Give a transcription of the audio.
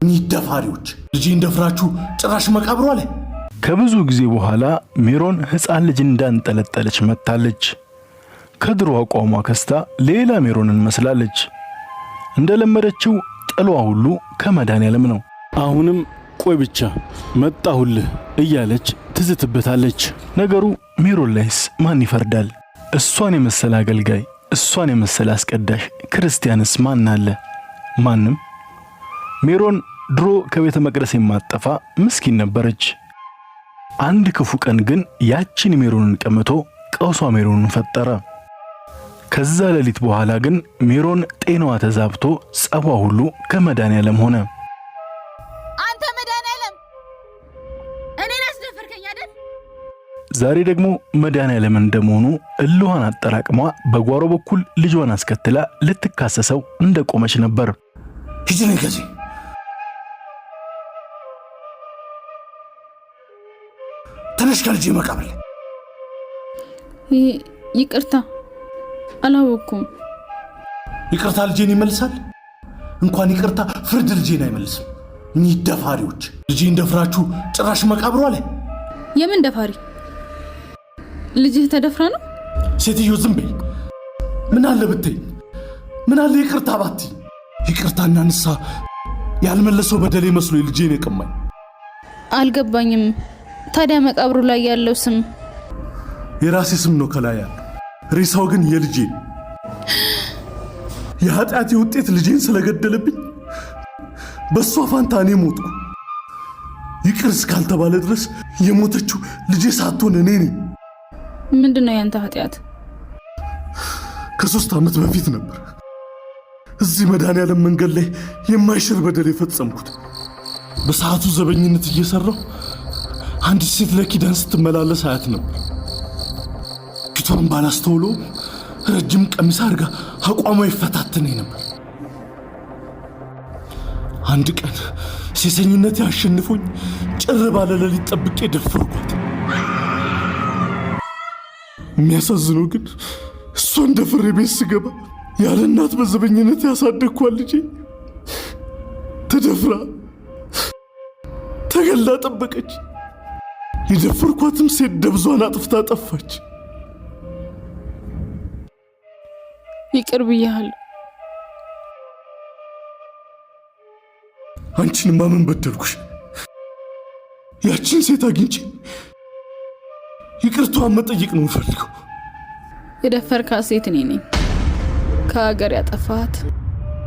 እኚህ ደፋሪዎች ልጄን ደፍራችሁ ጭራሽ መቃብሯ ላይ። ከብዙ ጊዜ በኋላ ሜሮን ሕፃን ልጅ እንዳንጠለጠለች መጥታለች። ከድሮ አቋሟ ከስታ ሌላ ሜሮንን መስላለች። እንደለመደችው ጥሏ ሁሉ ከመድኃኔዓለም ነው። አሁንም ቆይ ብቻ መጣሁልህ እያለች ትዝትበታለች። ነገሩ ሜሮን ላይስ ማን ይፈርዳል? እሷን የመሰለ አገልጋይ፣ እሷን የመሰለ አስቀዳሽ ክርስቲያንስ ማን አለ? ማንም። ሜሮን ድሮ ከቤተ መቅደስ የማትጠፋ ምስኪን ነበረች። አንድ ክፉ ቀን ግን ያችን ሜሮንን ቀምቶ ቀውሷ ሜሮንን ፈጠረ። ከዛ ሌሊት በኋላ ግን ሜሮን ጤናዋ ተዛብቶ ጸቧ ሁሉ ከመድኃኔዓለም ሆነ። አንተ መድኃኔዓለም እኔን አስደፈርከኝ አይደል? ዛሬ ደግሞ መድኃኔዓለም እንደመሆኑ እልኋን አጠራቅሟ በጓሮ በኩል ልጇን አስከትላ ልትካሰሰው እንደቆመች ነበር። ሂጂልኝ ከዚህ፣ ተነሽ ከልጄ መቃብር ላይ። ይቅርታ አላወኩም። ይቅርታ ልጄን ይመልሳል? እንኳን ይቅርታ ፍርድ ልጄን አይመልስም። እኚህ ደፋሪዎች ልጄን ደፍራችሁ ጭራሽ መቃብሯ ላይ። የምን ደፋሪ? ልጅህ ተደፍራ ነው? ሴትዮ ዝም በይ። ምን አለ ብትይኝ፣ ምን አለ ይቅርታ ባትይኝ። ይቅርታና ንስሐ ያልመለሰው በደሌ መስሎ ልጄን የቀማኝ። አልገባኝም። ታዲያ መቃብሩ ላይ ያለው ስም? የራሴ ስም ነው ከላይ ያለው፣ ሬሳው ግን የልጄ ነው። የኃጢአቴ ውጤት ልጄን ስለገደለብኝ በእሷ ፋንታ እኔ ሞትኩ። ይቅር እስካልተባለ ድረስ የሞተችው ልጄ ሳትሆን እኔ ነኝ። ምንድን ነው ያንተ ኃጢአት? ከ3 ዓመት በፊት ነበር እዚህ መድኃኔዓለም መንገድ ላይ የማይሽር በደል የፈጸምኩት። በሰዓቱ ዘበኝነት እየሰራሁ አንዲት ሴት ለኪዳን ስትመላለስ አያት ነበር። ፊቷን ባላስተውሎ ረጅም ቀሚስ አድርጋ አቋሟ ይፈታተነኝ ነበር። አንድ ቀን ሴሰኝነት ያሸንፎኝ ጭር ባለ ሌሊት ጠብቄ ደፈርኳት። የሚያሳዝነው ግን እሷን ደፍሬ ቤት ስገባ ያለ እናት በዘበኝነት ያሳደግኳት ልጄ ተደፍራ ተገላ ጠበቀች። የደፈርኳትም ሴት ደብዟን አጥፍታ ጠፋች። ይቅር ብያለሁ። አንቺንማ ምን በደልኩሽ? ያችን ሴት አግኝቼ ይቅርታዋን መጠየቅ ነው የምፈልገው። የደፈርካት ሴት እኔ ነኝ። ከሀገር ያጠፋት።